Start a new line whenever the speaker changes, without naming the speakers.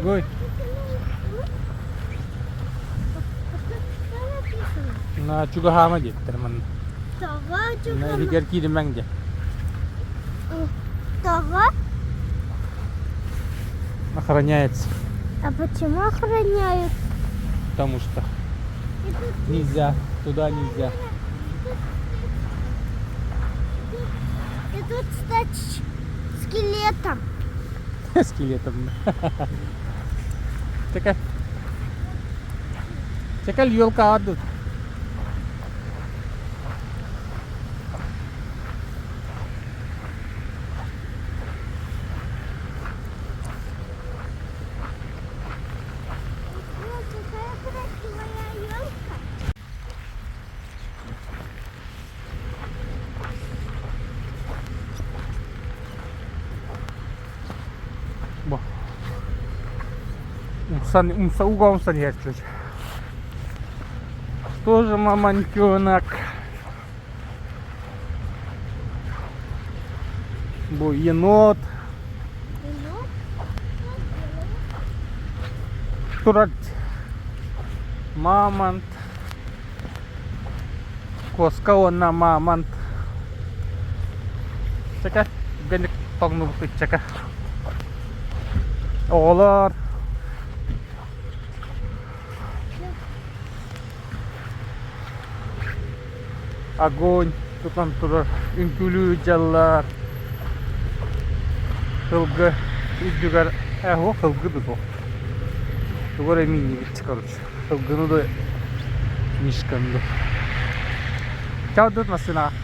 Тугуй? На чугаһаама диэттэр манна.
Тоҕо
На иһигэр кииримэҥ диэ.
Тоҕо?
Охраняется.
А почему охраняют?
Потому что нельзя, туда нельзя.
И тут стать скелетом.
Скелетом. Чекай. Чекай, елка адут.
О, какая красивая елка.
Бу. Умсан, умса, уга умсан иһэр Тоже мамонтенок. Бу енот.
Енот?
Турар мамонт. Куоска уонна мамонт. Чэкэ, гэнник тоҥнубут ыччака. Оҕолор Огонь тутан турар үҥкүүлүү дьаллар сылгы үрдүгэр ээ суох сылгы да суох тугу эрэ мииннибит короче сылгыны да мишканы да чаудут массыынаҕа.